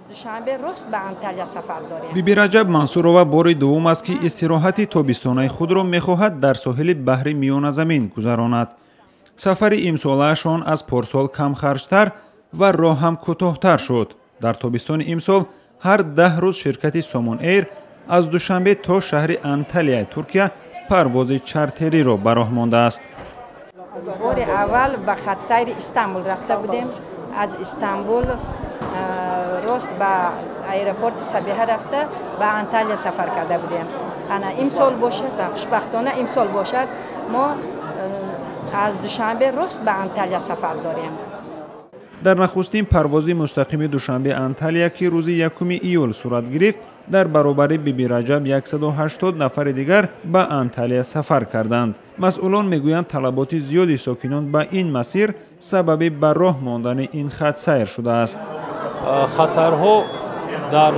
Душанбе рост ба Анталия сафар дорем. Биби Раҷаб Мансурова бори дуввум аст, ки истироҳати тобистонаи худро мехоҳад дар соҳили баҳри Миёназамин гузаронад. Сафари имсолаашон аз порсол камхарҷтар ва роҳ ҳам кӯтоҳтар шуд. Дар тобистони имсол ҳар 10 рӯз ширкати Сомон Эйр аз Душанбе то шаҳри Анталияи Туркия парвози чартериро ба роҳ мондааст. Бори аввал ба хатсайри Истанбул рафта будем. Аз Истанбул рост ба аэропорти Сабиҳа рафта, ба Анталия сафар карда будем. Ана имсол бошад, хушбахтона имсол бошад, мо аз Душанбе рост ба Анталия сафар дорем. Дар нахустин парвози мустақими Душанбе Анталия, ки рӯзи 1 июл сурат гирифт, дар баробари Биби Раҷаб 180 нафари дигар ба Анталия сафар карданд. Масъулон мегӯянд, талаботи зиёди сокинон ба ин масир сабаби ба роҳ мондани ин хатсайр шудааст. Хатсайрҳо дар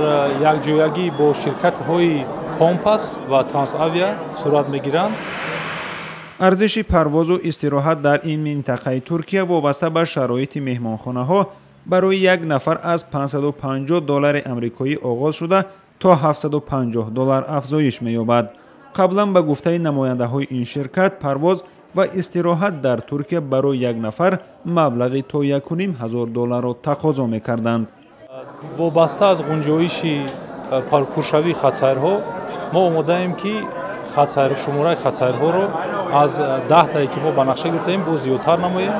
якҷоягӣ бо ширкатҳои Компас ва Трансавиа сурат мегиранд. Арзиши парвозу истироҳат дар ин минтақаи Туркия вобаста ба шароити меҳмонхонаҳо барои як нафар аз 550 доллари амрикоӣ оғоз шуда, то 750 доллар афзоиш меёбад. Қаблан, ба гуфтаи намояндаҳои ин ширкат, парвоз ва истироҳат дар Туркия барои як нафар маблағи то 1500 долларро тақозо мекарданд. Вобаста аз ғунҷоиши пуршавии хатсайрҳо, мо омодаем, ки шумораи хатсайрҳоро аз 10-тае, ки мо ба нақша гирифтаем, боз зиёдтар намоем.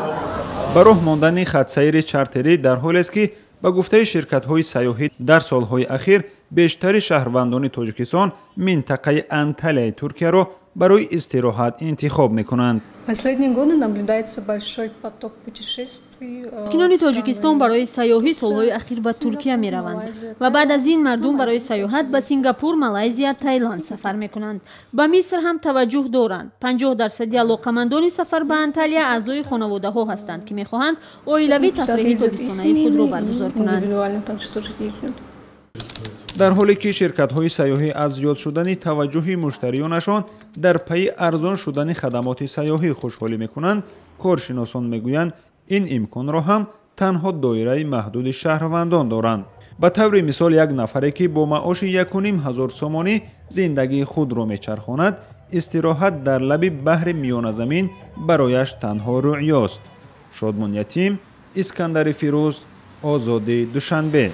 Ба роҳ мондани хатсайри чартерӣ дар ҳолест, ки ба гуфтаи ширкатҳои сайёҳӣ, дар солҳои ахир бештари шаҳрвандони Тоҷикистон минтақаи Анталияи Туркияро барои истироҳат интихоб мекунанд. Последние годы наблюдается большой поток путешествий. Сокинони Тоҷикистон барои сайёҳӣ солҳои ахир ба Туркия мераванд ва баъд аз ин мардум барои сайёҳат ба Сингапур, Малайзия, Таиланд сафар мекунанд. Ба Миср ҳам таваҷҷӯҳ доранд. 50 дарсади алоқамандони сафар ба Анталия аъзои хонаводаҳо ҳастанд, ки мехоҳанд оилавӣ тафриҳи тобистонаи худро баргузор кунанд. Дар ҳоле ки ширкатҳои сайёҳӣ аз зиёд шудани таваҷҷӯҳи муштариёнашон дар пайи арзон шудани хадамоти сайёҳӣ хушҳолӣ мекунанд, коршиносон мегӯянд, ин имконро ҳам танҳо доираи маҳдуди шаҳрвандон доранд. Ба таври мисол, як нафаре, ки бо маоши 1500 сомонӣ зиндагии худро мечархонад, истироҳат дар лаби баҳри Миёназамин барояш танҳо рӯъёст. Шодмон Ятим, Искандари Фирӯз, Озодӣ, Душанбе.